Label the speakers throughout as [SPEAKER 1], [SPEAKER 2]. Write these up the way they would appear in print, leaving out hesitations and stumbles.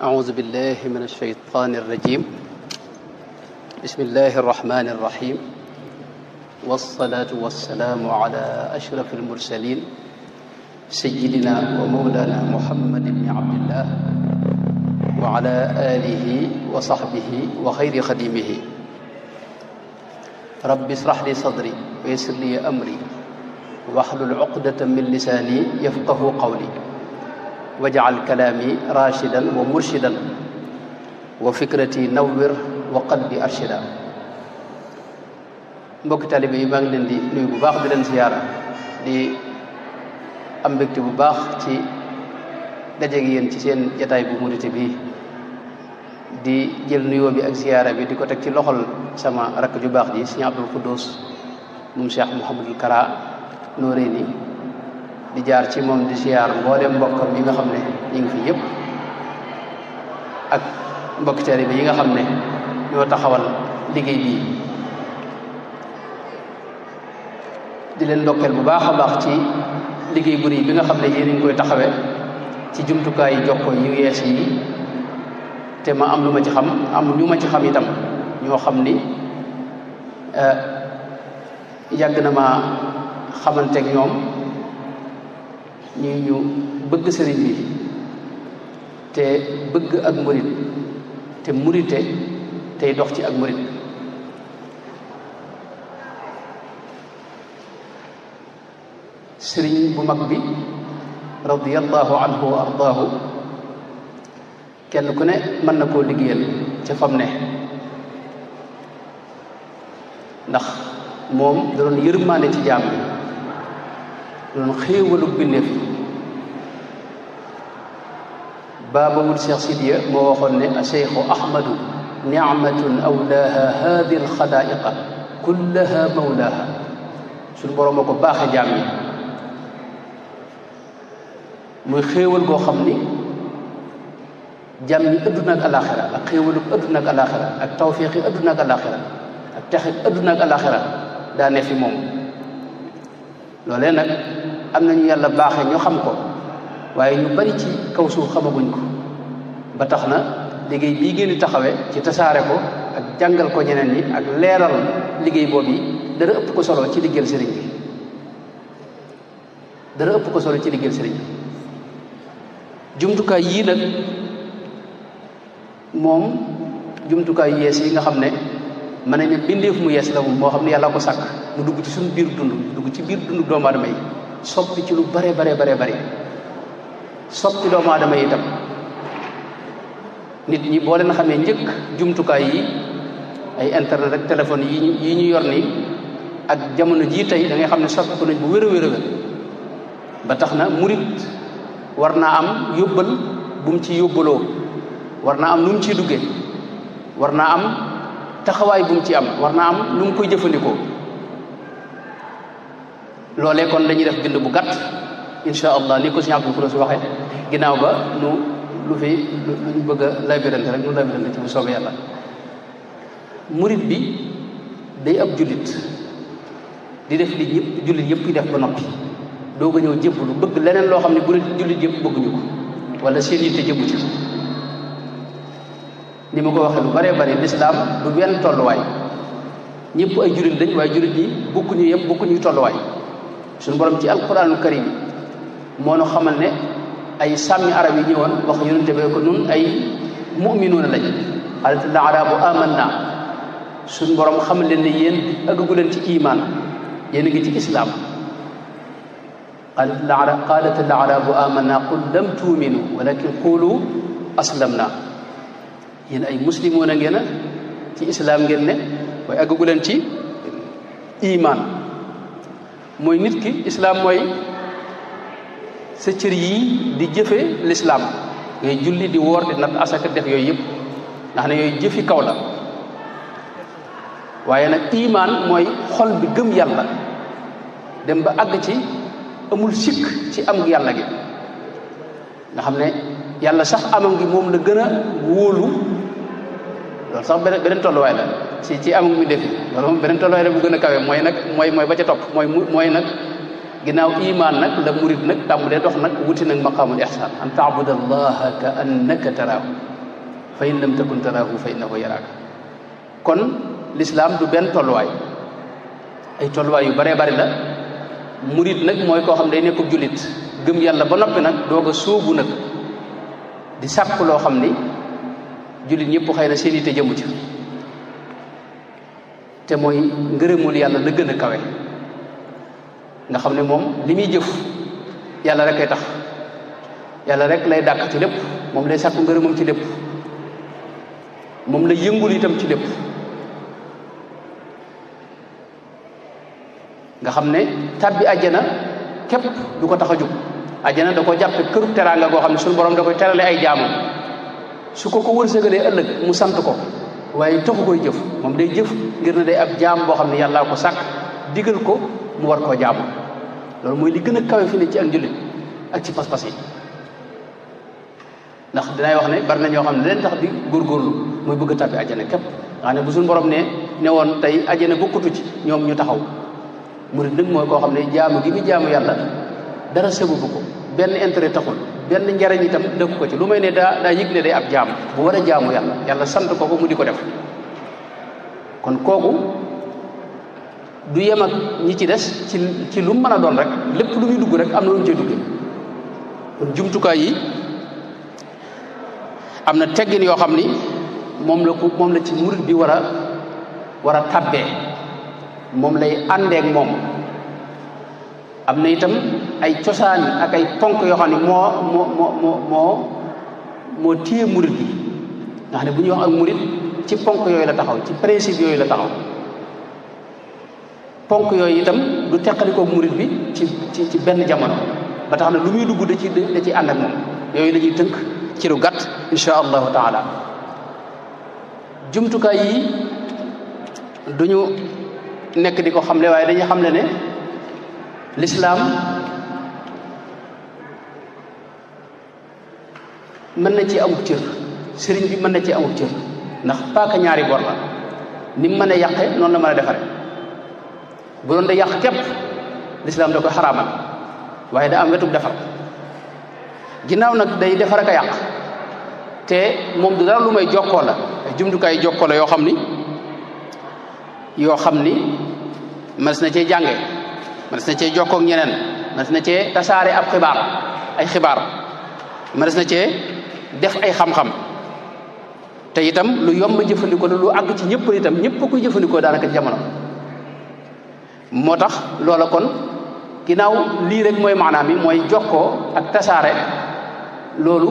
[SPEAKER 1] أعوذ بالله من الشيطان الرجيم بسم الله الرحمن الرحيم والصلاة والسلام على أشرف المرسلين سيدنا ومولانا محمد بن عبد الله وعلى آله وصحبه وخير خديمه رب اشرح لي صدري ويسر لي أمري واحلل عقدة من لساني يفقه قولي واجعل كلامي راشدا ومرشدا وفكرتي نور وقلبي أرشدا mbokki taalibe yi maa ngi leen di nuyu bu baax di leen ziyaara di am mbégte bu baax ci dajeeg yéen ci seen jataay bu murite bi di jël nuyoo bi ak ziyaara bi di ko teg ci loxol sama rakk ju baax ji Sëriñ Abdul Quddus moom Cheikh Mouhamadul Kara Noreyni di jaar ci moom di ziyaar mboolem mbokkam yi nga xam ne ñu ngi fi yëpp ak mbokki taalibe yi nga xam ne ñoo taxawal liggéey bii di leen ndokkeel bu baax a baax ci liggéey bu rëy bi nga xam ne yéen a ngi koy taxawee ci jumtukaay yi jokkoo yu yees yi te ma am lu ma ci xam am ñu ma ci xam itam ñoo xam ni yàgg na ma xamanteeg ñoom ñu bëgg sëriñ bi te bëgg ak murit te murite tey dox ci ak murit sëriñ bu mag bi radiyallahu anhu wa ardaahu kenn ku ne mën na koo liggéeyal ca fam ne ndax moom da doon yërmaane ci jaam yi da doon xéewalu bindeef baabawul Cheikh Sidiya moo waxoon ne a cheikhu ahmadu nicmatun awlaaha haadi alxadaa'iqa kullaha mawlaaha suñu boroom moo ko baaxe jaam yi muy xéewal goo xam ni jàmm ñi adduna ak alaxira ak xéewalu adduna ak alaxira ak tawfiixi adduna ak alaxira ak texi adduna ak alaxira daa ne fi moom loolee nag am nañu yàlla baaxee ñu xam ko waaye ñu bari ci kaw suuf xamaguñ ko ba tax na liggéey bii ngeen di taxawee ci tasaare ko ak jàngal ko ñeneen ñi ak leeral liggéey boobu yi dara ëpp ko solo ci liggéeyal sëriñ bi dara ëpp ko solo ci liggéeyal sëriñ bi jumtukaay yii nag moom jumtukaay yees yi nga xam ne mën nañ ne bindeef mu yees la moom moo xam ne yàlla ko sàkk mu dugg ci suñu biir dund dugg ci biir dund doomu aadama yi soppi ci lu bare soppi doomu aadama yi itam nit ñi boo leen xamee njëkk jumtukaay yi ay internet ak téléphone yi ñu yor nii ak jamono jii tey da ngay xam ne soppi ko nañ bu wér a wér ba tax na murit war naa am yóbbal bu mu ci yóbbaloo war naa am nu mu ciy duggee war naa am taxawaay bu mu ci am war naa am nu mu koy jëfandikoo loolee kon dañuy def bind bu gàtt insha allah ni ko Sëriñ Abdul Quddus waxee ginnaaw ba lu ñu bëgg a labirante rek nu labirante ci bu soobee yàlla murit bi day ab jullit di def li ñëpp jullit yëpp yi def ba noppi doog a ñëw jébbalu bëgg leneen loo xam ne bu jullit yëpp bëgguñu ko wala seen yitte jëbbu ci ni ma ko waxee lu bare bari lislaam du benn tolluwaay ñëpp ay jullit lañ waaye jullit ñi bokkuñu yëpp bokkuñu tolluwaay suñu borom ci alquranul karim moo nu xamal ne ay sàmmi arab yi ñëwoon wax yonente bi ko nun ay mu'minuuna lañ qaalatil arabu amanna suñu borom xamal leen ne yéen aggagu leen ci iman yéen a ngi ci islaam qaalatil arabu amanna qul lam tuuminu walakin qulu aslamna yéen ay muslimoon a ngeen a ci islaam ngeen ne waaye aggagu leen ci iman mooy nit ki islaam mooy sa cër yii di jëfe lislaam ngay julli di woor di nat asaka def yooyu yëpp ndax ne yooyu jëfi kaw la waaye nag iman mooy xol bi gëm yàlla dem ba àgg ci amul sikk ci am yàlla gi nga xam ne yàlla sax amam gi moom la gën a wóolu loolu sax beneen tolluwaay la ci amam mi def loolu moom beneen tolluwaay la bu gën a kawe mooy nag mooy ba ca topp mooy nag ginnaaw iman nag la murid nag tàmbalee dox nag wuti nag maqaamul ihsaan an taabudallaha ka annaka taraahu fa in lam takun taraahu fa innahu yaraaka. kon lislaam du benn tolluwaay ay tolluwaay yu baree bari la. murid nag mooy koo xam day nekkub jullit gëm yàlla ba noppi nag doog a sóobu nag di sàkk loo xam ni jullit ñëpp xëy na seen ite jëmu ci te mooy ngërëmul yàlla la gën a kawe nga xam ne moom li muy jëf yàlla rek ay tax yàlla rek lay dàkk ci lépp moom lay sàkku ngërëmam ci lépp moom lay yëngul itam ci lépp nga xam ne tàbbi àjjana képp du ko tax a jóg àjjana da ko jàppe këru teraanga goo xam ne suñu borom da koy terale ay jaamam su ko wërsëgalee ëllëg mu sant ko waaye taxu koy jëf moom day jëf ngir ne day ab jaam boo xam ne yàllaa ko sàkk digal ko mu war koo jaamu loolu mooy li gën a kawe fi ne ci ak njullit ak ci pas-pas yi ndax dinay wax ne bari na ñoo xam ne leen tax di góorgóorlu mooy bëgg a tàbbi àjjana képp nga xam ne bu suñu borom ne woon tey àjjana bokkutu ci ñoom ñu taxaw murid nag mooy koo xam ne jaamu gi mu jaamu yàlla dara sababu ko benn intérêt taxul benn njariñ itam dëkk ko ci lu may ne daa yëg ne day ab jaam bu war a jaamu yàlla sant ko mu di ko def kon kooku du yem ak ñi ci des ci lu mu mën a doon rek lépp lu muy dugg rek am na lu mu cay duggee kon jumtukaay yi am na teggin yoo xam ni moom la ci murid bi war a tabbee moom lay àndeek moom am na itam ay cosaan ak ay ponk yoo xam ne moo téye murid bi nga xam ne bu ñuy wax ak murid ci ponk yooyu la taxaw ci principe yooyu la taxaw ponk yooyu itam du teqalikoo murid bi ci benn jamono ba tax na lu muy dugg da ci ànd ak moom yooyu la ñuy tënk ci lu gàtt insha allahu taala jumtukaay yi duñu nekk di ko xamle waaye dañuy xamle ne lislaam mën na ci amub cër sëriñ bi mën na ci amub cër ndax paaka ñaari bor la ni mu mën a yàqe noonu la mën a defare bu doon da yàq képp lislaam da koy xaraamal waaye da am wetub defar ginnaaw nag day defar ak a yàq te moom du dara lu may jokkoo la ay jumtukaay jokkoo la yoo xam ni mas na cee jànge mas na cee jokkoo ak ñeneen mas na cee tasaare ab xibaar mas na cee def ay xam-xam te itam lu yomb jëfandikoo la lu àgg ci ñëpp itam ñëpp a koy jëfandikoo daanaka ci jamono moo tax loola kon ginnaaw lii rek mooy maanaam yi mooy jokkoo ak tasaare loolu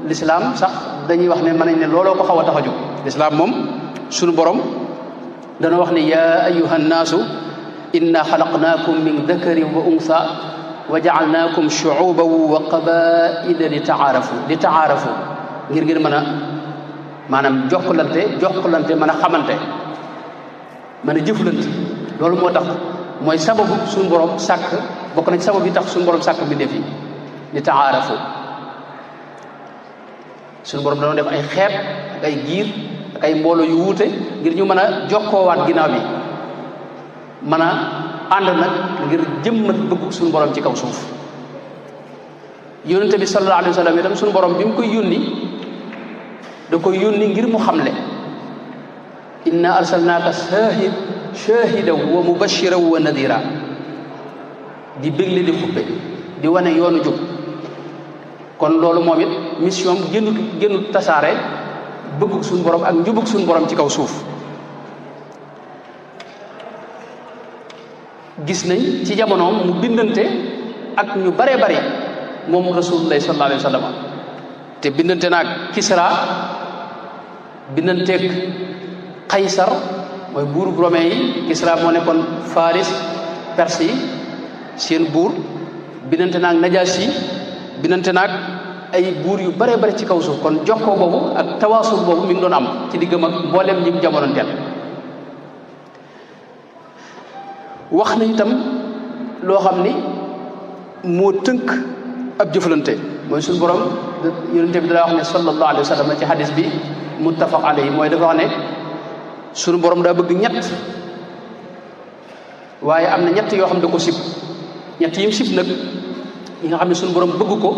[SPEAKER 1] lislaam sax dañuy wax ne mën nañ ne looloo ko xaw a tax a jóg lislaam moom sunu borom dana wax ne yaa ayuha nnaasu inna xalaqnaakum min dakarin wa unsa wa jaalnaakum shuuban wa qabaila li taarafu ngir mën a maanaam jokkalante mën a xamante mën a jëflante loolu moo tax mooy sababu suñu borom sàkk bokk na ci sabab yi tax suñu borom sàkk bi def yi li taarafu suñu borom dana def ay xeet ak ay giir ak ay mbooloo yu wuute ngir ñu mën a jokkoowaat ginnaaw bi mën a ànd nag ngir jëmmat bëgg suñu borom ci kaw suuf yónnente bi sallallahu alayhi wa sallam itam suñu borom bi mu koy yónni da koy yónni ngir mu xamle inna arsalnaaka shahidan wa mubashiran wa nadira di bégle di xuppe di wane yoonu jub kon loolu moom it mission génnut tasaare bëggug suñu borom ak njubug suñu borom ci kaw suuf gis nañ ci jamonoom mu bindante ak ñu baree bari moom rasulullah sallallahu alayhi wa sallam te bindante naag Kisra bindanteeg Qaysar mooy buurub romain yi Kisra moo nekkoon Faris Perse yi seen buur bindante naag Najaasi bindante naag ay buur yu bare bare ci kaw suuf kon jokkoo boobu ak tawaasul boobu mi ngi doon am ci diggam ak mboolem ñi jamonoonteel wax na itam loo xam ni moo tënk ab jëflante mooy suñu borom yonente bi daa wax ne sallallahu alayhi wa sallam ci hadis bi muttafaq alayhi mooy dafa wax ne suñu borom daa bëgg ñett waaye am na ñett yoo xam da ko sib ñett yim sib nag yi nga xam ne suñu borom bëgg ko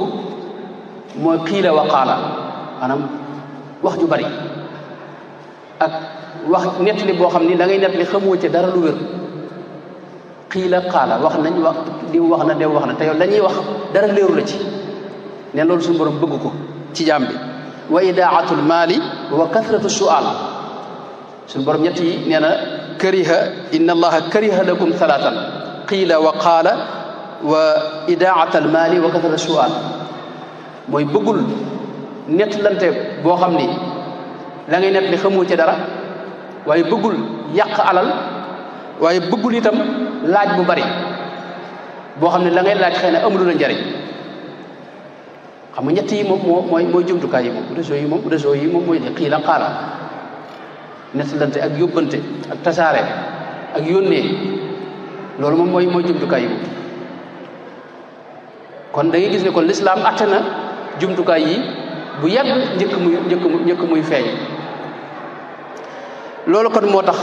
[SPEAKER 1] mooy qiila wa qaala maanaam wax ju bari ak wax nettali boo xam ni da ngay nettali xamoo ci dara lu wér qiila qaala wax nañ wax di wax na dew wax na te yow la ñuy wax dara leeru la ci ne loolu suñu borom bëgg ko ci jaam bi wa idaatul maali wa kathratu su'al suñu borom ñett yi nee na kariha inna allaha kariha lakum thalathan qiila wa qaala wa idaatul maali wa kathratu su'al mooy bëggul nettalante boo xam ni la ngay nett li xamoo ci dara waaye bëggul yàq alal waaye bëggul itam laaj bu bari boo xam ne la ngay laaj xëy na amul la njariñ xam nga ñett yi moom mooy jumtukaay yi moom réseau yi moom mooy qiila qaala nettalante ak yóbbante ak tasaare ak yónnee loolu moom mooy jumtukaay yi moom kon da ngay gis ne kon lislaam atte na jumtukaay yi bu yàgg njëkk muy feeñ loolu kon moo tax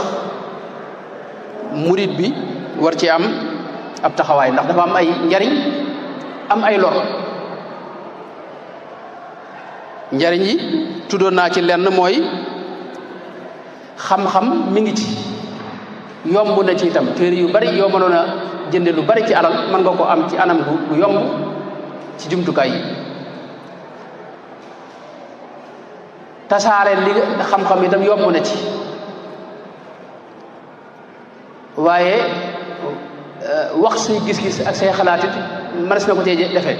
[SPEAKER 1] murid bi war ci am ab taxawaay ndax dafa am ay njariñ am ay lor njariñ yi tuddoon naa ci lenn mooy xam-xam mi ngi ci yomb na ci itam téere yu bari yoo mënoon a jënde lu bari ci alal mën nga ko am ci anam bu yomb ci jumtukaay yi tasaare li xam-xam itam yomb na ci waaye wax say gis-gis ak say xalaat it mënees na ko cee defee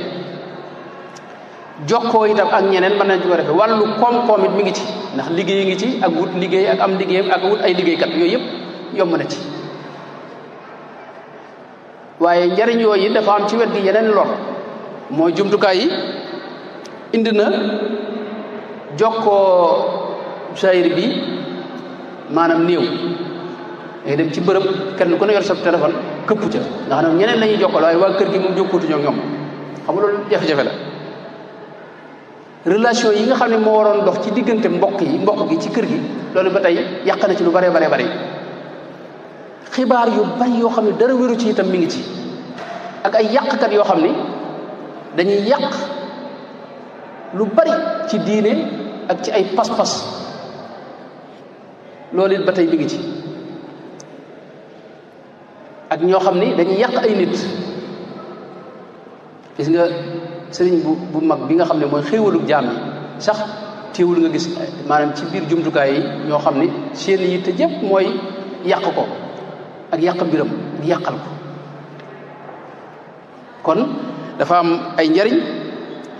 [SPEAKER 1] jokkoo itam ak ñeneen mën nañ ci ko defee wàllu koom-koom it mi ngi ci ndax liggéey ngi ci ak wut liggéey ak am liggéeyam ak wut ay liggéeykat yooyu yëpp yomb na ci waaye njariñ yooyu dafa am ci wet gi yeneen lor mooy jumtukaay yi indi na jokkoo sayir bi maanaam néew ngay dem ci bërëb kenn ku ne yor sa téléphone këpp ca nga xam ne ñeneen lañuy jokkal waaye waa kër gi moom jokkootuñoo ñoom xam nga loolu jafe-jafe la relation yi nga xam ne moo waroon dox ci diggante mbokk gi ci kër gi loolu ba tey yàq na ci lu bare bari xibaar yu bari yoo xam ne dara wéru ci itam mi ngi ci ak ay yàqkat yoo xam ni dañuy yàq lu bari ci diine ak ci ay pas-pas loolu it ba tey mi ngi ci ak ñoo xam ni dañuy yàq ay nit gis nga sëriñ bu mag bi nga xam ne mooy xéewalu jaam yi sax teewul nga gis maanaam ci biir jumtukaay yi ñoo xam ni seen yitte jëpp mooy yàq ko ak yàq mbiram di yàqal ko kon dafa am ay njariñ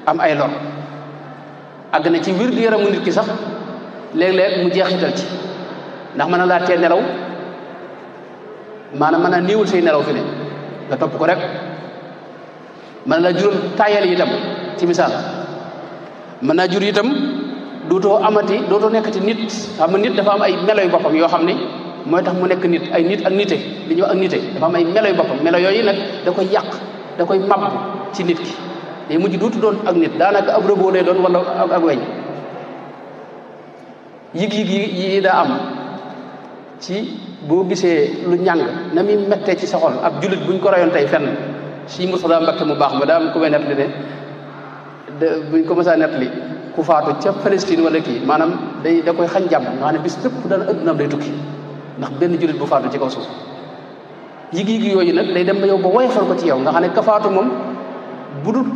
[SPEAKER 1] am ay lor àgg na ci wér-gu-yaramu nit ki sax léeg-léeg mu jeexital ci ndax mën na laa tee nelaw maanaam mën naa néewul say nelaw fi ne nga topp ko rek mën na la jural taayal itam ci misaal mën naa jur itam dootoo nekkati nit xam nga nit dafa am ay melo yu boppam yoo xam ne mooy tax mu nekk nit ay nit ak nite li ñuy wax ak nite dafa am ay melo yu boppam melo yooyu nag da koy yàq da koy màbb ci nit ki day mujj duutu doon ak nit daanaka ab robot lay doon wala ak weñ yëg-yëg yi daa am ci boo gisee lu ñàng na muy mettee ci sa xol ab jullit buñ ko rayoon tey fenn si Murtada Mbakke mu baax ma daa am ku may nettali ne buñ ko mësaa nettali ku faatu ca Palestine wala kii maanaam da koy xañ jàmm nga xam ne bis lépp dana addunaam day tukki ndax benn jullit bu faatu ci kaw suuf yëg-yëg yooyu nag day dem ba yow ba woyofal ko ci yow nga xam ne ka faatu moom bu dul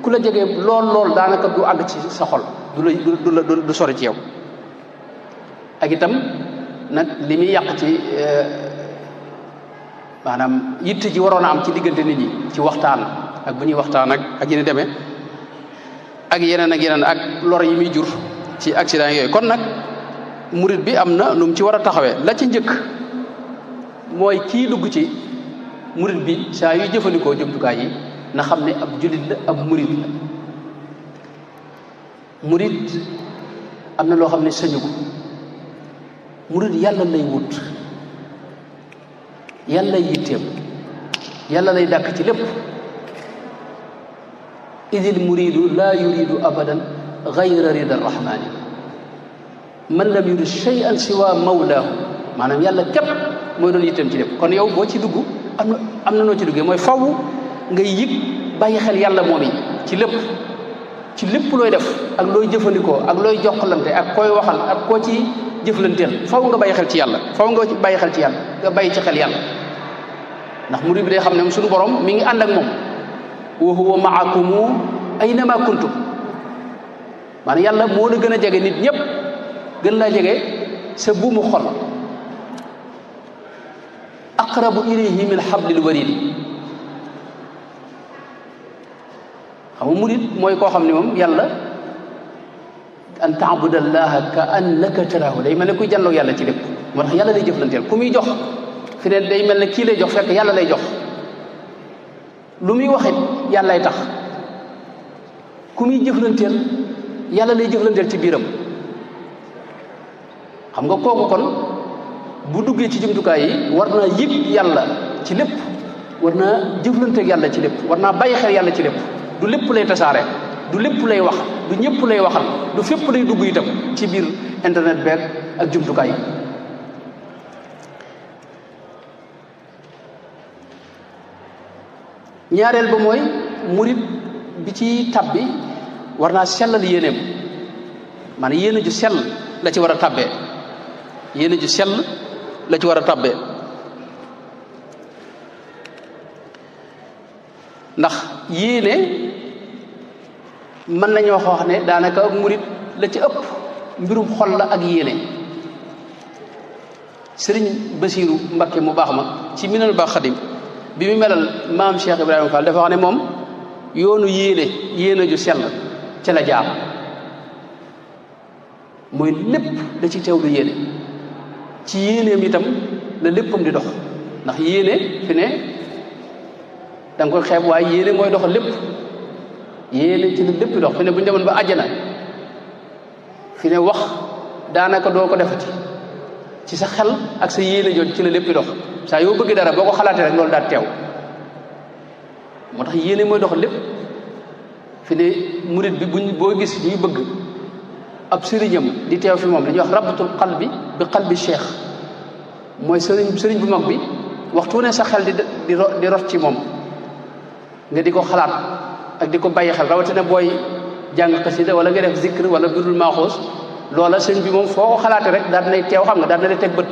[SPEAKER 1] ku la jege lool daanaka du àgg ci sa xol du sori ci yow ak itam nag li muy yàq ci maanaam yitte ji waroon a am ci diggante nit ñi ci waxtaan ak bu ñuy waxtaan ak yéen demee ak yeneen ak lor yi muy jur ci accident yooyu kon nag murit bi am na nu mu ci war a taxawee la ci njëkk mooy kii dugg ci murit bi saa yu jëfandikoo jumtukaay yi na xam ne ab jullit la ab murit la murit am na loo xam ne sañu ko murit yàlla lay wut yàlla yitteem yàlla lay dàkk ci lépp idil muridu laa yuridu abadan gayra rida arrahmani man lam yurid shay'an siwa mawlaahu maanaam yàlla képp mooy doon yitteem ci lépp kon yow boo ci dugg am na noo ci duggee mooy faw ngay yëg bàyyi xel yàlla moom yi ci lépp looy def ak looy jëfandikoo ak looy jokkalante ak koy waxal ak koo ci jëflanteel faw nga bàyyi xel ci yàlla faw nga bàyyi xel ci yàlla nga bàyyi ci xel yàlla ndax murid bi day xam ne suñu borom mi ngi ànd ak moom wa huwa ma'akum aynama kuntum maanaam yàlla moo la gën a jege nit ñëpp gën laa jege sa buumu xol aqrabu ilayhi min hablil warid xam nga murid mooy koo xam ne moom yàlla an ta'budallaha ka annaka taraahu day mel ne kuy jànloog yàlla ci lépp moo tax yàlla lay jëflanteel ku muy jox fi ne day mel ne kii lay jox fekk yàlla lay jox lu muy waxit yàllay tax ku muy jëflanteel yàlla lay jëflanteel ci biiram xam nga kooku kon bu duggee ci jumtukaay yi war naa yëg yàlla ci lépp war naa jëflanteeg yàlla ci lépp war naa bàyyi xel yàlla ci lépp du lépp lay tasaare du lépp lay wax du ñëpp lay waxal du fépp lay dugg itam ci biir internet beeg ak jumtukaay yi ñaareel ba mooy murit bi ci tab bi war naa sellal yéeneem maanaam yéene ju sell la ci war a tabbee yéene ju sell la ci war a tabbee ndax yéene mën nañoo wax ne daanaka murit la ci ëpp mbirum xol la ak yéene sëriñ Basiiru Mbakke mu baax ma ci Minanul Baax Xadim bi mu melal maam Cheikh Ibrahima Fall dafa wax ne moom yoonu yéene ju sell ca la jaar mooy lépp da ci teewlu yéene ci yéeneem itam la léppam di dox ndax yéene fi ne da nga koy xeeb waaye yéene mooy doxal lépp yéene ci la lépp dox fi ne bu ñu demoon ba àjjana fi ne wax daanaka doo ko defati ci sa xel ak sa yéene jooju ci la lépp dox saa yoo bëgg dara boo ko xalaatee rek loolu daal teew moo tax yéene mooy doxal lépp fi ne murit bi boo gis ñuy bëgg ab sëriñam di teew fi moom dañuy wax rabtul qalbi bi qalbi cheikh mooy sëriñ bu mag bi waxtu ne sa xel di rot ci moom nga di ko xalaat ak di ko bàyyi xel rawatina booy jàng xasida wala nga def zikr wala birul maaxoos loola sëriñ bi moom foo ko xalaatee rek daal dinay teew xam nga daal dina teg bët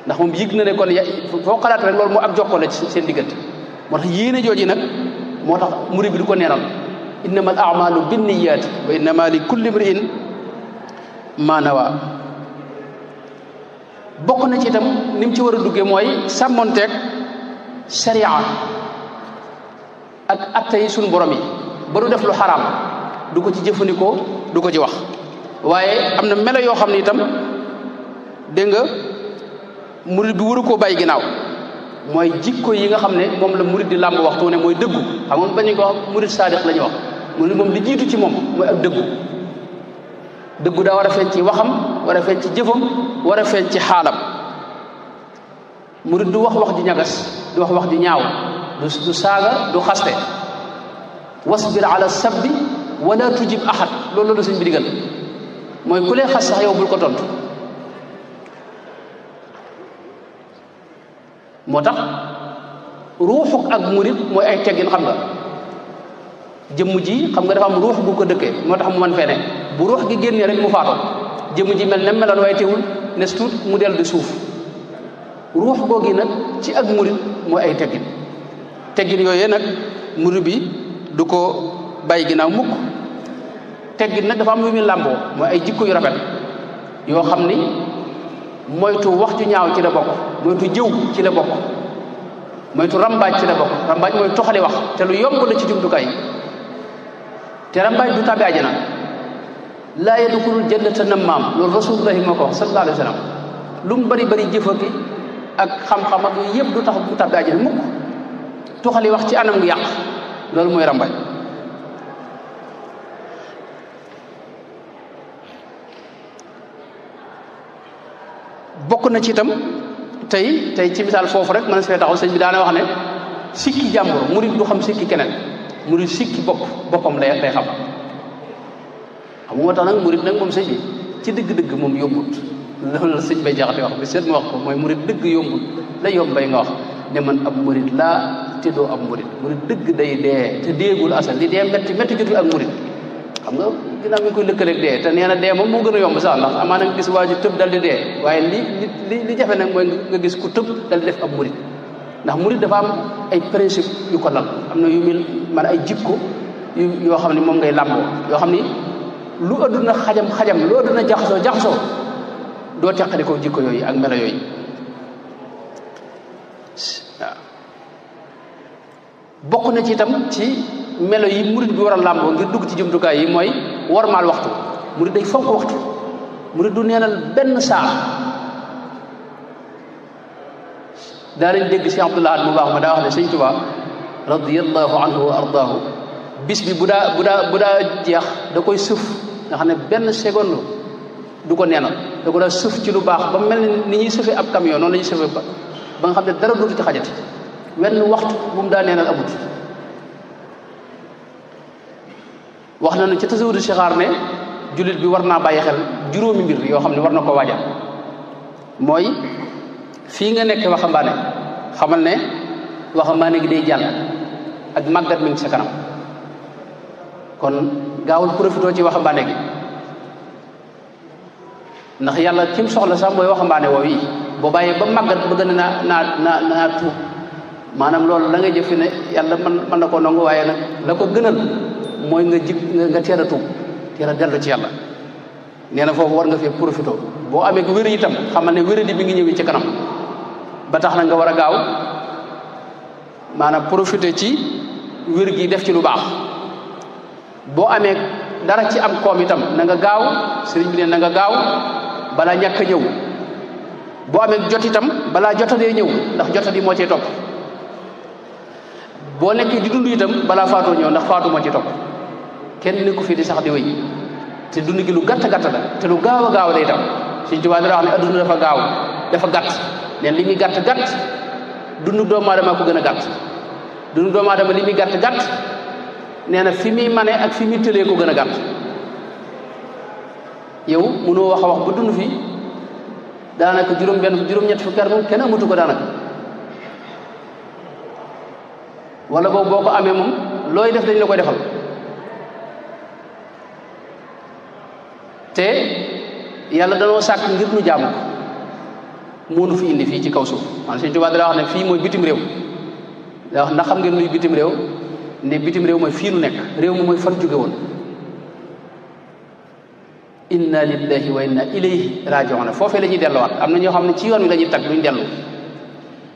[SPEAKER 1] ndax moom yëg na ne kon foo xalaat rek loolu moo ab jokkoo la ci seen diggante moo tax yéene jooji nag moo tax murid bi du ko neenal innama al a'malu binniyaati wa innama li kulli imri'in ma nawa bokk na ci itam ni mu ci war a duggee mooy sàmmonteeg sharia ak atte yi suñu borom yi ba du def lu xaraam du ko ci jëfandikoo du ko ci wax waaye am na melo yoo xam ne itam dégg nga murid bi waru koo bàyyi ginnaaw mooy jikko yi nga xam ne moom la murid di làmb waxtu ne mooy dëggu xam nga bañu ko wax murid saadiq la ñuy wax murid moom li jiitu ci moom mooy ak dëggu daa war a feeñ ci waxam war a feeñ ci jëfam war a feeñ ci xaalam murid du wax ji ñagas du wax ji ñaaw du saaga du xaste wasbir ala sabbi wala tujib ahad loolu la sëñ bi digal mooy ku lay xas sax yow bul ko tontu moo tax ruuxuk ak murid mooy ay teggin xam nga jëmm ji xam nga dafa am ruux bu ko dëkkee moo tax mu man fee ne bu ruux gi génnee rek mu faatoo jëmm ji mel ne meloon waaye teewul nes tuut mu dellu di suuf ruux googi nag ci ak murid mooy ay teggin yooyee nag murid bi du ko bàyyi ginnaaw mukk teggin nag dafa am lu muy làmboo mooy ay jikko yu rafet yoo xam ni moytu wax ju ñaaw ci la bokk moytu jëw ci la bokk moytu rambaaj ci la bokk rambaaj mooy toxali wax te lu yomb la ci jumtukaay te rambaaj du tàbbi àjjana laa yadxulul jannata nammaam loolu rasulullahi moo ko wax sallallahu alayhi wa sallam lu mu bari jëfaki ak xam-xam ak yooyu yëpp du tax bu tàbbi àjjana mukk toxali wax ci anam gu yàq loolu mooy rambaaj bokk na ci itam tey ci misaal foofu rek mën na si fee taxaw sëñ bi daana wax ne sikki jàmbur murid du xam sikki keneen murid sikki boppam lay xam moo tax nag murid nag moom sëñ bi ci dëgg-dëgg moom yombut loolu la sëñ bay jaxate wax bi seet ma wax ko mooy murid dëgg yombut la yombay nga wax ne man ab murid laa te doo am murit murit dëgg day dee te deegul asal li dee metti metti jotul ak murit xam nga ginnaaw mi ngi koy lëkkaleeg dee te nee na dee moom moo gën a yomb sax ndax amaana nga gis waa ji tëb dal di dee waaye li jafe nag mooy nga gis ku tëb dal di def ab murit ndax murit dafa am ay principe yu ko lal am na yu mel man ay jikko yoo xam ne moom ngay làmboo yoo xam ni lu adduna xajam lu adduna jaxasoo doo teqali ko jikko yooyu ak melo yooyu waaw bokk na ci itam ci melo yi murit bi war a làmboo ngir dugg ci jumtukaay yi mooy wormaal waxtu murit day fonk waxtu murit du neenal benn saa daa lañ dégg Cheikh Abdoul Ahad mu baax ma daa wax ne Sëñ Tuubaa radiyallahu anhu wa ardaahu bis bi bu daa jeex da koy sëf nga xam ne benn seconde du ko neenal da ko daa sëf ci lu baax ba mel ni ñuy sëfee ab camion noonu la ñuy sëfee ba nga xam ne dara dootu ci xajati wenn waxtu bu mu daa neenal amut wax nañu ci tasawudu sixaar ne jullit bi war naa bàyyi xel juróomi mbir yoo xam ne war na ko waajal mooy fii nga nekk waxambaane xamal ne waxambaane gi day jàll ak màggat mi ngi sa kanam kon gaawul profitoo ci waxambaane gi ndax yàlla kim soxla sax mooy waxambaane woow yi boo bàyyee ba màggat bëgg na naa tuub maanaam loolu la nga jëf fi ne yàlla mën na ko nangu waaye nag la ko gënal mooy nga teel a tuub teel a dellu ci yàlla nee na foofu war nga fee profité boo amee ko wér itam xamal ne wéradi bi ngi ñëwee ci kanam ba tax na nga war a gaaw maanaam profité ci wér gi def ci lu baax boo amee dara ci am koom itam na nga gaaw sëriñ bi ne na nga gaaw balaa ñàkk a ñëw boo amee jot itam balaa jotadee ñëw ndax jotadi moo cee topp boo nekkee di dund itam balaa faatoo ñëw ndax faatu moo ci topp kenn ni ko fii di sax di wéy te dund gi lu gàtt la te lu gaaw a gaaw lay tam Sëñ Tuubaa dara wax ne adduna dafa gaaw dafa gàtt neen li muy gàtt dundu doomu aadama ko gën a gàtt dundu doomu aadama li muy gàtt nee na fi muy mane ak fi muy tëlee ko gën a gàtt yow mënoo wax a wax ba dund fi daanaka juróom-ñett fukki at moom kenn amatu ko daanaka wala boobu boo ko amee moom looy def dañ la koy defal te yàlla danoo sàkk ngir nu jaamu moo nu fi indi fii ci kaw suuf man Sëñ Tuubaa dala wax ne fii mooy bitim réew da wax ndax xam ngeen luy bitim réew ne bitim réew mooy fii nu nekk réew mi mooy fan jóge woon inna lillahi wa inna ilayhi raji'un foofee la ñuy delluwaat am na ñoo xam ne ci yoon wi la ñuy tag duñ dellu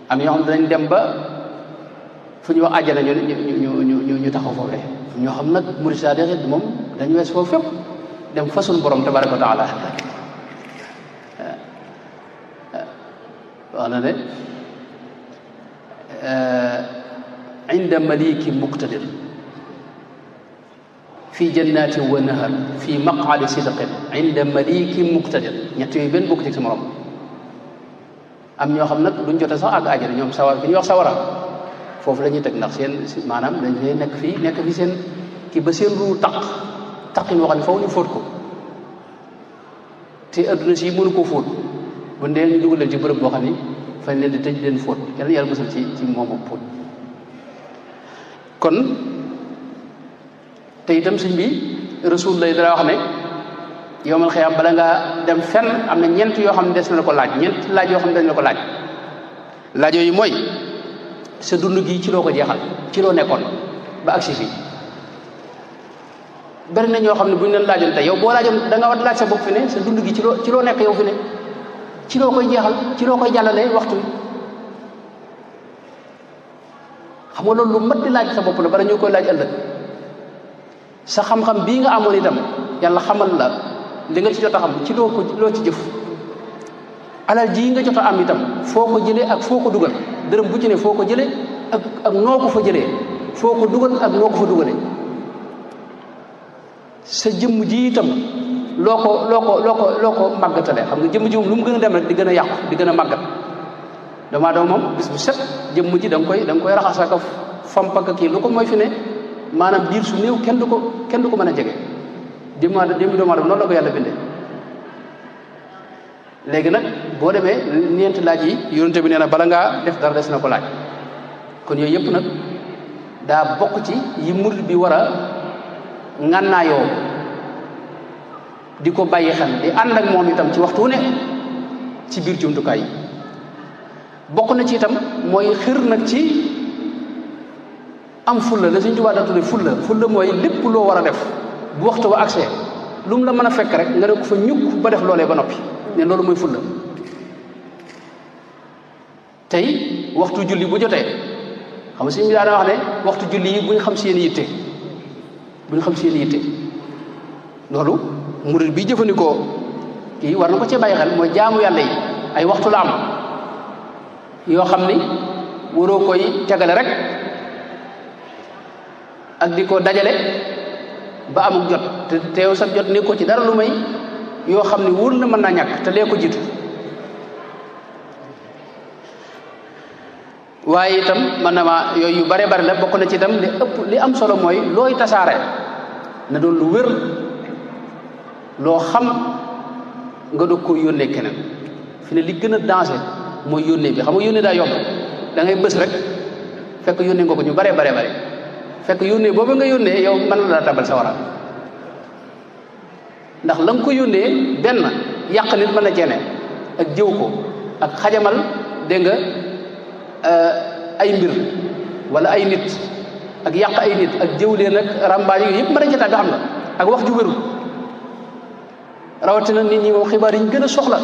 [SPEAKER 1] am na ñoo xam ne danañ dem ba fu ñu wax àjjana ñu taxaw foofee ñoo xam nag murid saadiq moom dañu wees foofu fépp dem fa sunu borom tabaraka wa taala wax na ne inda maliki muqtadir fi jannatin wa nahar fi maq'adi sidqin inda maliki muqtadir ñett yooyu benn bokk ci sa morom am ñoo xam nag duñ jote sax ak àjjana ñoom sawar fi ñuy wax sawara foofu la ñuy teg ndax seen maanaam dañ lay nekk fi seen kii ba seen ruu taqin woo xam ne foofu ñu fóot ko te adduna si mënu koo fóot bu ndee ñu dugal leen ci bërëb boo xam ni fañ leen di tëj leen fóot kenn yàlla mësul ci moom ak fóot kon te itam sëñ bi rasul lay dara wax ne yowmal xiyaam bala ngaa dem fenn am na ñeent yoo xam ne des na ko laaj ñeent laaj yoo xam ne dañ la ko laaj yooyu mooy sa dund gi ci loo ko jeexal ci loo nekkoon ba agsi fii bari na ñoo xam ne bu ñu leen laajoon tey yow boo laajoon da nga war laaj sa bopp fi ne sa dund gi ci loo nekk yow fi ne ci loo koy jeexal ci loo koy jàllalee waxtu wi xam nga loolu lu mat di laaj sa bopp la bala ñu koy laaj ëllëg sa xam-xam bii nga amoon itam yàlla xamal la li nga ci jot a xam ci loo ci jëf alal ji nga jot a am itam foo ko jëlee ak foo ko dugal dërëm bu ci ne foo ko jëlee ak noo ko fa jëlee foo ko dugal ak noo ko fa dugalee sa jëmm ji itam loo ko màggatale xam nga jëmm ji moom lu mu gën a dem rek di gën a yàqu di gën a màggat damaa doon moom bis bu set jëmm ji da nga koy raxas ak fomp ak kii lu ko mooy fi ne maanaam biir su néew kenn du ko mën a jege jëmmi doomu aadama noonu la ko yàlla bindee léegi nag boo demee ñeenti laaj yi yonente bi nee na bala ngaa def dara des na ko laaj kon yooyu yëpp nag daa bokk ci yi murid bi war a ngànnaayoo di ko bàyyi xel di ànd ak moom itam ci waxtu ne ci biir jumtukaay yi bokk na ci itam mooy xir nag ci am fulla la Sëñ Tuubaa daa tudde fulla mooy lépp loo war a def bu waxtu wa accès lu mu la mën a fekk rek nga ne ko fa ñukk ba def loolee ba noppi ne loolu mooy fulla tey waxtu julli bu jotee xam nga sëñ bi daana wax ne waxtu julli yi bu ñu xam seen yitte loolu murid bi jëfandikoo kii war na ko cee bàyyi xel mooy jaamu yàlla yi ay waxtu la am yoo xam ni waroo koy tegale rek ak di ko dajale ba amuk jot te teew sa jot ne ko ci dara lu may yoo xam ne wóor na mën naa ñàkk te lee ko jiitu waaye itam man na ma yooyu yu bare bare la bokk na ci itam li am solo mooy looy tasaare na doon lu wér loo xam nga doog ko yónnee keneen fi ne li gën a danger mooy yónnee bi xam nga yónnee daa yomb da ngay bës rek fekk yónnee nga ko ñu bare bare bare fekk yónnee boobu nga yónnee yow mën la tabal sa wara ndax la nga ko yónnee benn yàq nit mën na ceene ak jëw ko ak xajamal dégg nga ay mbir wala ay nit ak yàq ay nit ak jëw leen ak rambaaj yooyu yëpp mën a jotaat bi xam nga ak wax ju wérul rawatina nit ñi moom xibaar yi ñu gën a soxla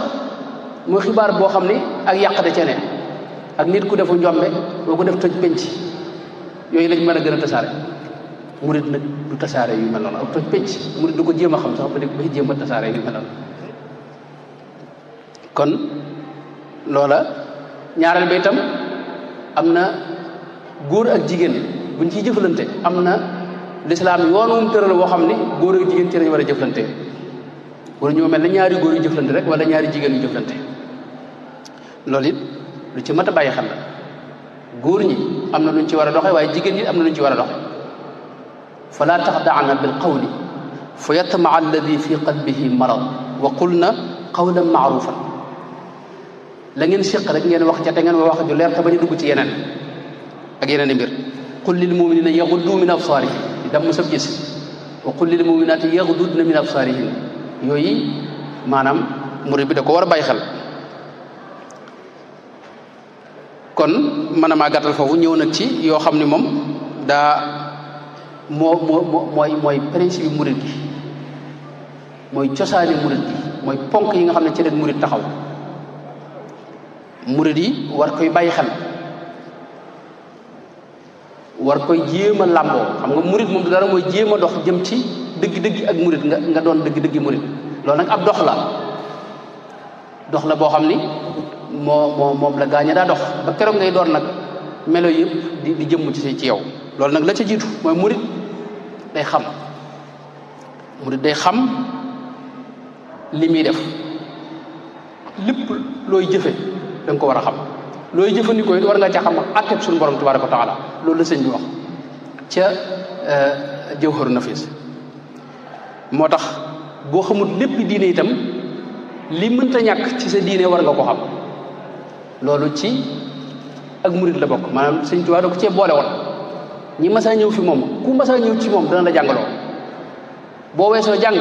[SPEAKER 1] mooy xibaar boo xam ni ak yàq da ceene ak nit ku defu njombe boo ko def toj penc yooyu lañ mën a gën a tasaare murid nag du tasaare yu mel noonu ak toj penc murid du ko jéem a xam sax ba di ba jéem a tasaare yu mel noonu kon loola ñaareel ba itam am na góor ak jigéen buñ ciy jëflante am na lislaam yoon wu mu tëral woo xam ni góor ak jigéen ci lañ war a jëflante wala ñoo mel ne ñaari góor yu jëflante rek wala ñaari jigéen yu jëflante loolu it lu ci mat a bàyyi xel la góor ñi am na luñ ci war a doxe waaye jigéen ñi am na luñ ci war a doxe fala taxda'na bil qawli fa yatma'a alladi fi qalbihi marad wa qulna qawlan ma'rufan la ngeen séq rek ngeen wax ca te ngeen wax ju leer te bañ a dugg ci yeneen ak yeneen i mbir qul lil muminina yaghuddu min absarihim di damm sab gis wa qul lil muminati yaghdudna min absarihin yooyu maanaam murid bi da ko war a bàyyi xel kon mën a maa gàttal foofu ñëw nag ci yoo xam ne moom daa mooy principe bi murid gi mooy cosaani murid gi mooy ponk yi nga xam ne ci leen murid taxaw murid yi war koy bàyyi xel war koy jéem a làmboo xam nga murid moom du dara mooy jéem a dox jëm ci dëgg-dëgg ak murid nga doon dëgg-dëgg murid loolu nag ab dox la boo xam ni moom la gaaña daa dox ba keroog ngay doon nag melo yëpp di jëmm ci yow loolu nag la ca jiitu mooy murid day xam li muy def lépp looy jëfe da nga ko war a xam looy jëfandikoo it war nga ca xam atteb suñu borom tabaraka wa taala loolu la sëñ bi wax ca Jawharu Nafis moo tax boo xamul lépp diine itam li mënta ñàkk ci sa diine war nga ko xam loolu ci ak murid la bokk maanaam sëñ Tuubaa da ko cee boole woon ñi masaa ñëw fi moom ku masaa ñëw ci moom dana la jàngaloo boo weesoo jàng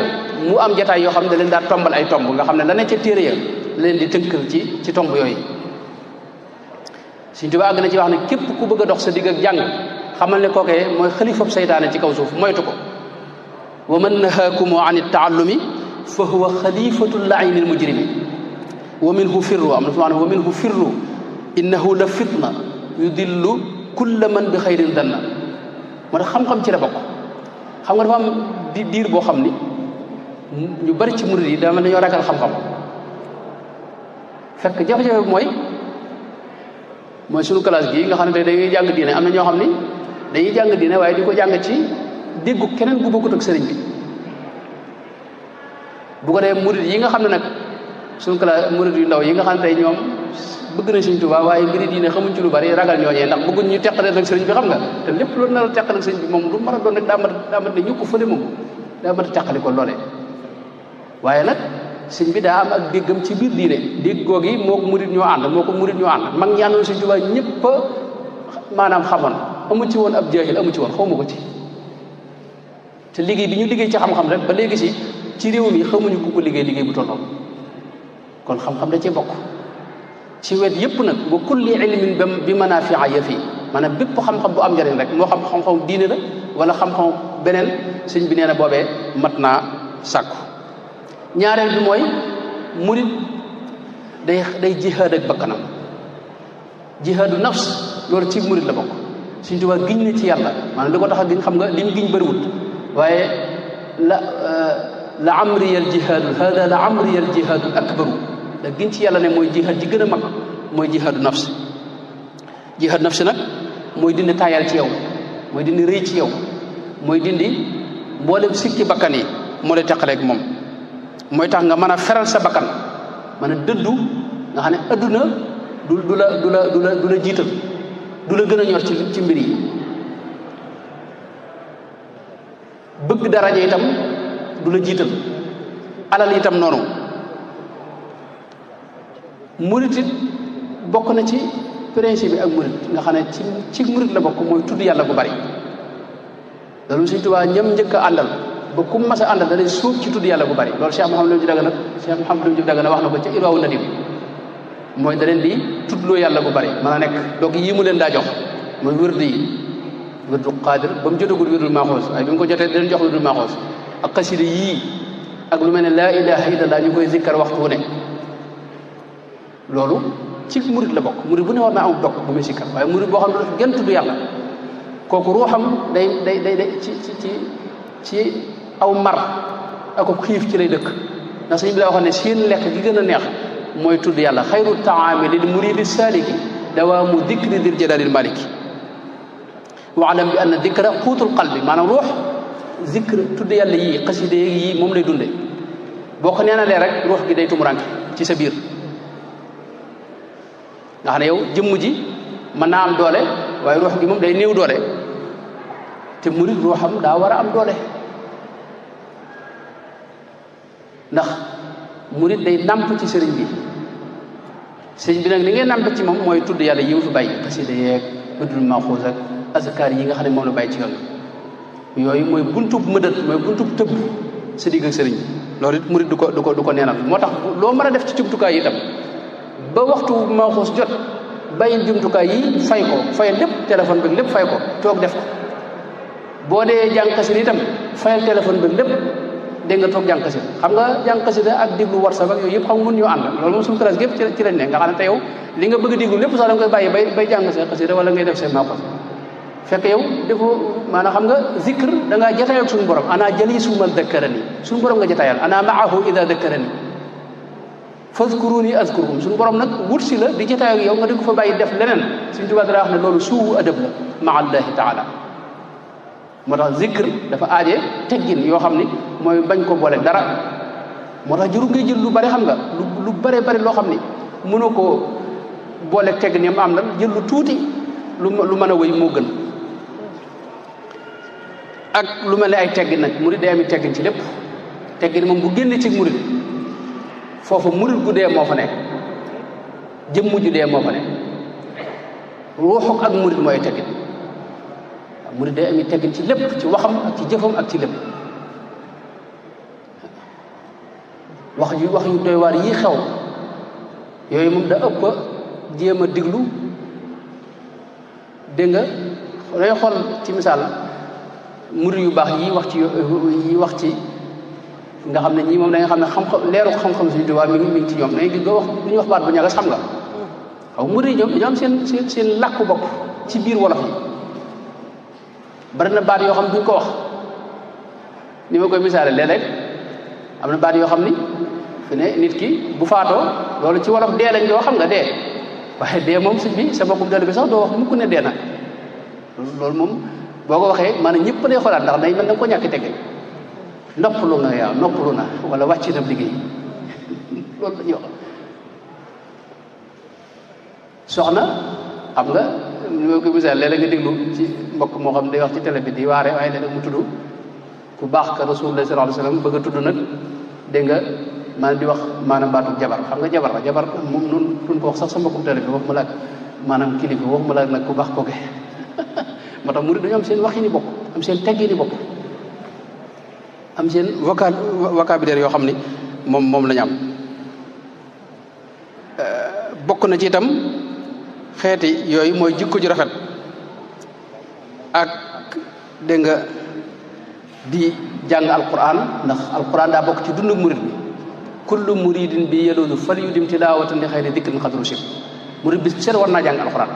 [SPEAKER 1] mu am jataay yoo xam ne da leen daa tombal ay tomb nga xam ne la ne ca téere ya leen di tënkal ci tomb yooyu Sëñ Tuubaa àgg na ci wax ne képp ku bëgg a dox sa digg ak jàng xamal ne kookee mooy xalifab seytaane ci kaw suuf moytu ko wa man nahaakumu an taallumi fa huwa xalifatu laayni l mujrimi wa minhu firru am na fi maanaam wa minhu firru innahu la fitna yudillu kulla man bi xayrin danna moo tax xam-xam ci la bokk xam nga dafa am diir boo xam ni ñu bari ci murid yi dama dañoo ragal xam-xam fekk jafe-jafe bi mooy suñu classe gi nga xam ne tey dañuy jàng diine am na ñoo xam ni dañuy jàng diine waaye di ko jàng ci déggu keneen bu bokkut ak sëriñ bi bu ko dee murid yi nga xam ne nag suñu classe murid yu ndaw yi nga xam ne tey ñoom bëgg na Sëriñ Tuubaa waaye mbiri diine xamuñ ci lu bari ragal ñooñee ndax bëgguñ ñu teqale ak sëriñ bi xam nga te lépp loolu na la teqale ak sëriñ bi moom lu mën a doon rek daa mat ne ñu ko fële moom daa mat a teqali ko loolee waaye nag sëñ bi daa am ak déggam ci biir diine dégg googi moo ko murid ñoo ànd mag ñi àndoon Sëriñ Tuubaa maanaam xamoon amu ci woon ab jaahil amu ci woon xawma ko ci te liggéey bi ñu liggéey ci xam-xam rek ba léegi si ci réew mi xamuñu ku ko liggéey bu tolloon kon xam-xam da cee bokk ci wet yépp nag wa kulli ilmin bi manaafi'a ya fii maanaam bépp xam-xam bu am njëriñ rek moo xam xam-xam diine la wala xam-xam beneen sëñ bi nee na boobee mat naa sàkku ñaareel bi mooy murit day jihaad ak bakkanam jihaadu nafs loolu ci murit la bokk Sëñ Tuubaa giñ ne ci yàlla maanaam li ko tax a giñ xam nga lim giñ bëriwut waaye la amriyal jihaadu hada la amriyal jihaadu akbaru da giñ ci yàlla ne mooy jihaad ji gën a mag mooy jihaadu nafs jihaad nafs nag mooy dindi taayal ci yow mooy dindi rëy ci yow mooy dindi mboolem sikki bakkan yi moo lay teqaleeg moom mooy tax nga mën a feral sa bakkan mën a dëddu nga xam ne adduna du la jiital du la gën a ñor ci mbir yi bëgg daraja itam du la jiital alal itam noonu murit it bokk na ci principe bi ak murit nga xam ne ci murit la bokk mooy tudd yàlla bu bari loolu Sëñ Tuubaa ñam njëkk a àndal ba ku mas a àndal da lay suub ci tudd yàlla bu bari loolu Cheikh Mouhamadou Lamine Dagana wax na ko ca Irwaawu Nadim mooy da leen di tuddloo yàlla bu bari mën a nekk donc yii mu leen daa jox mooy wërd yi wërdu qaadir ba mu jotagul wërdul maaxoos waaye bi mu ko jotee da leen jox wërdul maaxoos ak xasida yii ak lu mel ne laa ilaha illallah ñu koy zikkar waxtu wu ne loolu ci murit la bokk murit bu ne war naa am dokk bu muy sikkar waaye murit boo xam ne dafa gën tudd yàlla kooku ruuxam day ci aw mar ak xiif ci lay dëkk ndax sëñ bi daa waxoon ne seen lekk gi gën a neex mooy tudd yàlla xayru taami lil muridi saliki dawaamu dikri dir jalaalil maliki waalam bi anna dikra xuutul qalbi maanaam ruux zikr tudd yàlla yii xaside yii moom lay dunde boo ko neenalee rek ruux gi day tumuranke ci sa biir nga xam ne yow jëmm ji mën naa am doole waaye ruux gi moom day néew doole te murid ruuxam daa war a am doole ndax murid day namp ci sëriñ bi sëriñ bi nag li ngay namp ci moom mooy tudd yàlla yi mu fi bàyyi xasida yeeg bëddul maxuus ak azkar yi nga xam ne moom la bàyyi ci yoon yooyu mooy buntub mëdët mooy buntub tëbb sa digg ak sëriñ bi loolu it murid du ko neenal moo tax loo mën a def ci jumtukaay yi itam ba waxtu maxuus jot bàyyil jumtukaay yi fay lépp téléphone bi lépp fay ko toog def ko boo dee jàng xasida itam fayal téléphone bi lépp dégg nga toog jàng xasida xam nga jàng xasida ak déglu WhatsApp ak yooyu yëpp xam nga mën ñoo ànd loolu moom suñu classe gépp ci lañ ne nga xam ne te yow li nga bëgg a déglu lépp sax da nga koy bàyyi bay jàng sa xasida wala ngay def seen maaxos fekk yow defoo maanaam xam nga zikr da ngaa jataayal suñu borom ana jali sumal dakkarani suñu borom nga jataayal ana maahu ida dakkarani fazkuruni azkurkum suñu borom nag wut si la di jataay ak yow nga di ko fa bàyyi def leneen suñu tubaab dara wax ne loolu suu adab la maa allahi taala moo tax zikr dafa aaje teggin yoo xam ni mooy bañ ko boole dara moo tax jëru ngay jël lu bari xam nga lu bare bari loo xam ni mënoo koo boole teggin yam am na jël lu tuuti lu mën a wéy moo gën ak lu mel ne ay teggin nag murid day ami teggin ci lépp teggin moom bu génne ci murid foofu murid gu dee moo fa nekk jëmm ju dee moo fa nekk ruuxuk ak murid mooy teggin murid day ami teggin ci lépp ci waxam ak ci jëfam ak ci lépp wax yu doy waar yi xew yooyu moom da ëpp jéem a diglu dégg nga day xool ci misaal murid yu baax yi wax ci nga xam ne ñii moom da nga xam ne xam-xam leeru xam-xam suñu tubaab mi ngi ci ñoom da ngay gis doo wax du ñu wax baat bu ñagas xam nga xaw murid yi ñoom dañoo am seen làkku bopp ci biir wolof yi bari na baat yoo xam duñ ko wax ni ma koy misaale léeg-léeg am na baat yoo xam ni fi ne nit ki bu faatoo loolu ci wolof dee lañ doo xam nga dee waaye dee moom sëñ bi sa bokkum dell bi sax doo wax mukk ne dee na loolu moom boo ko waxee maanaam ñëpp day xoolaat ndax day mel da nga ko ñàkk tegge noppalu nga yaa noppalu na wala wàcc na liggéey loolu la ñuy wax soxna xam nga li ma koy misaal léeg-léeg nga déglu ci mbokk moo xam day wax ci télé bi di waare waaye léeg-léeg mu tudd ku baax ka rasulullah sallallahu alayhi wasallam bëgg a tudd nag dégg nga maanaam di wax maanaam baatu jabar xam nga jabar moom nun ko wax sax sa mbokkum tele bi wax ma laak maanaam kilifa wax ma laak nag ku baax kooke moo tax murid dañoo am seen wax yi ni bopp am seen teggi ni bopp am seen vocabulaire yoo xam ni moom la ñu am bokk na ci itam xeeti yooyu mooy jikko ju rafet ak dégg nga di jàng alquran ndax alquran daa bokk ci dundu murid bi kullu muridin bi yeludu fal yudim tilawatan li xayri dikrin xadru sib murid bis seen war naa jàng alquran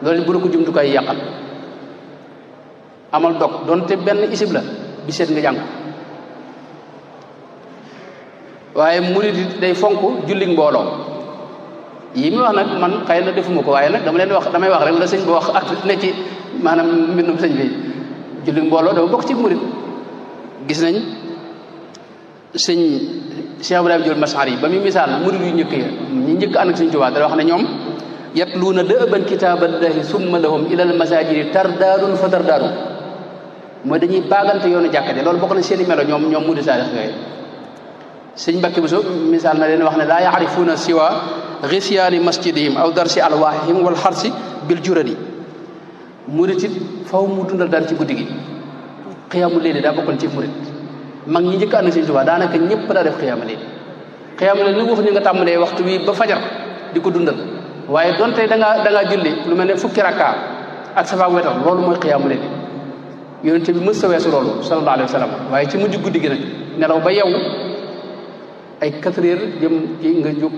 [SPEAKER 1] loolu bu la ko jumtukaay yàqal amal dog donte benn isib la bi seet nga jàng waaye murid day fonk julli mbooloo yi mi wax nag man xëy na defuma ko waaye nag damay wax rek la sëñ bi wax ak ne ci maanaam mbindum sëñ bi julli mbooloo dafa bokk ci murid gis nañ sëñ Cheikh Ibrahima Diol Masar yi ba muy misaal murid yu njëkk ya ñi njëkk ànd ak sëñ Tuubaa dara wax ne ñoom yatluuna dëban kitaaballahi summa lahum ilal masajidi tardaarun fa tardaaru mooy dañuy baagante yoonu jàkkate loolu bokk na seeni melo ñoom murid saadix yooyu sëñ Mbàkke Buso misaal na leen wax ne laa yaarifuuna siwa gisyaani masjidihim aw darsi alwaahihim wal xarsi bil juradi murid it faw mu dundal dara ci guddi gi xiyaamu léegi daa bokkoon ci murid mag ñi njëkk ànd ak sëñ Tuubaa daanaka ñëpp daa def xiyaamu léegi ni wax ñu nga tàmbalee waxtu wi ba fajar di ko dundal waaye donte da ngaa julli lu mel ne fukki rakka ak safa wetal loolu mooy xiyaamu léegi yonente bi mës sa weesu loolu sallallahu alayhi wa sallam waaye ci mujj guddi gi nag nelaw ba yow ay 4 heures jëm ci nga jóg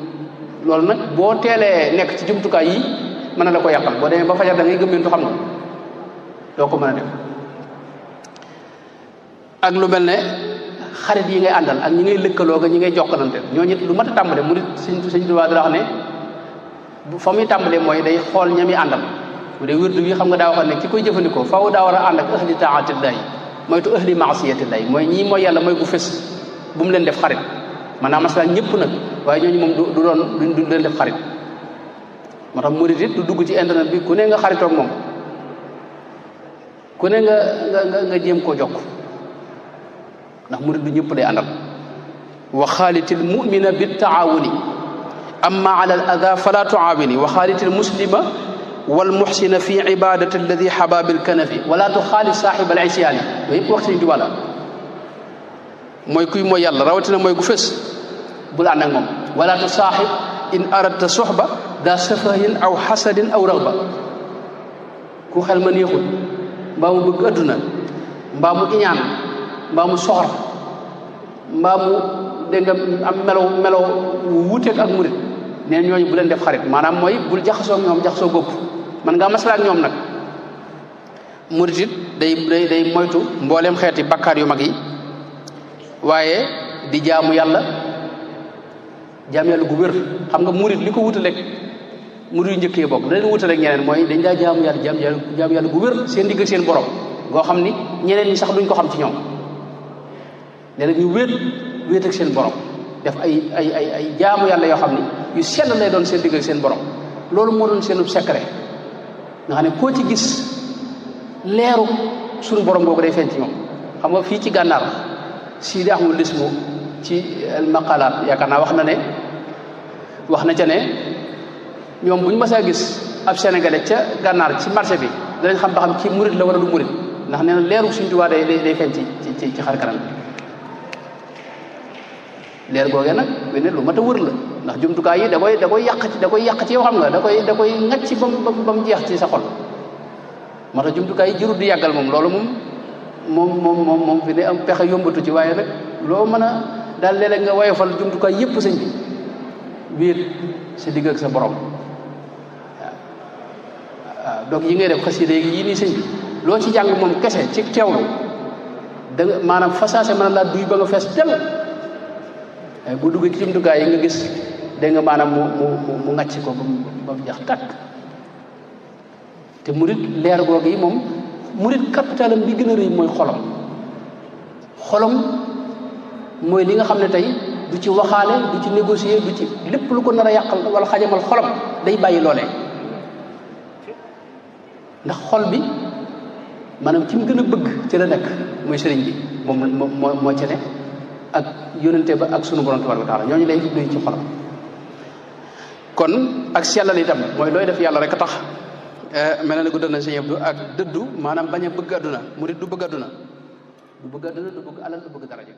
[SPEAKER 1] loolu nag boo teelee nekk ci jumtukaay yi mën na la ko yàqal boo demee ba fajar da ngay gëmmentu xam nga doo ko mën a def ak lu mel ne xarit yi ngay àndal ak ñi ngay lëkkaloo ga ñi ngay jokkalante ñooñu it lu mat a tàmbale mu sëñ Tuubaa dara wax ne fa muy tàmbalee mooy day xool ñami àndal bu dee wirdu wi xam nga daa waxoon ne ki koy jëfandikoo faaw daa war a ànd ak ahli taatillahi moytu ahli maasiyatillahi mooy ñii mooy yàlla mooy gu fës bu mu leen def xarit maanaam masala ñëpp nag waaye ñooñu moom du leen def xarit moo tax murid it du dugg ci internet bi ku ne nga xaritoog moom ku ne nga jéem koo jokk ndax murid du ñëpp lay àndal wa xaalitil mu'mina bit taawuni amma ala al ada fala tuaawini wa xaalitil muslima wal muxsina fi ibadati alladi xababil kanafi wala tu xaalit saaxib al isyaani yooyu yëpp wax Sëñ Tuubaa la mooy kuy mooy yàlla rawatina mooy gu fës bul ànd ak moom wala tu saaxib in aradta soxba daa safahin aw xasadin aw raxba ku xel ma neexul mbaa mu bëgg adduna mbaa mu iñaan mbaa mu soxor mbaa mu dégg nga am melo wuuteeg ak murit neen ñooñu bu leen def xarit maanaam mooy bul jaxasoo ak ñoom jaxasoo gópp man ngaa masala ak ñoom nag murit it day moytu mbooleem xeeti bakkaar yu mag yi waaye di jaamu yàlla gu wér xam nga murit li ko wutaleeg murit yu njëkkee bokk da leen wutaleeg ñeneen mooy dañ daa jaamu yàlla gu wér seen digg seen borom goo xam ni ñeneen ñi sax duñ ko xam ci ñoom léeg-léeg ñu wéet ak seen borom def ay jaamu yàlla yoo xam ni yu sell lay doon seen digg ak seen borom loolu moo doon seenu secret nga xam ne koo ci gis leeru suñu borom boobu day feeñ ci ñoom xam nga fii ci gànnaar Sidi Ahmad Lismu ci al maqalaat yaakaar naa wax na ca ne ñoom bu ñu mësaa gis ab sénégalais ca gànnaar ci marché bi danañ xam ba xam ci murit la wala du murit ndax nee na leeru Sëñ Tuubaa day feeñ ci xar kanam leer googee nag ne lu mat a wër la ndax jumtukaay yi da koy yàq ci yow xam nga da koy ŋacc ba mu jeex ci sa xol moo tax jumtukaay yi jërul di yàggal moom loolu moom fi ne am pexe yombatu ci waaye nag loo mën a daal léeg-léeg nga woyofal jumtukaay yépp sëñ bi wéet sa digg ak sa borom waaw donc yi ngay def xasida yi nii sëñ bi loo ci jàng moom kese ci teewlu da nga maanaam fasaase mën a laa duy ba nga fees del bu duggee ci jumtukaay yi nga gis dégg nga maanaam mu ŋàcc ko ba mu jeex tàkk te murit leer googu yi moom murit capitalam bi gën a rëy mooy xolam mooy li nga xam ne tey du ci waxaale du ci négocier du ci lépp lu ko nar a yàqal wala xajamal xolam day bàyyi loolee ndax xol bi maanaam ci mu gën a bëgg ci la nekk mooy sëriñ bi moom moo ca ne ak yónnente ba ak sunu borom tabaraka taala ñooñu lay duy ci xolam kon ak sellal itam mooy looy def yàlla rek a tax mel na ne guddal na si yëpp ak dëddu maanaam bañ a bëgg adduna murid du bëgg adduna du bëgg adduna du bëgg alal du bëgg daraja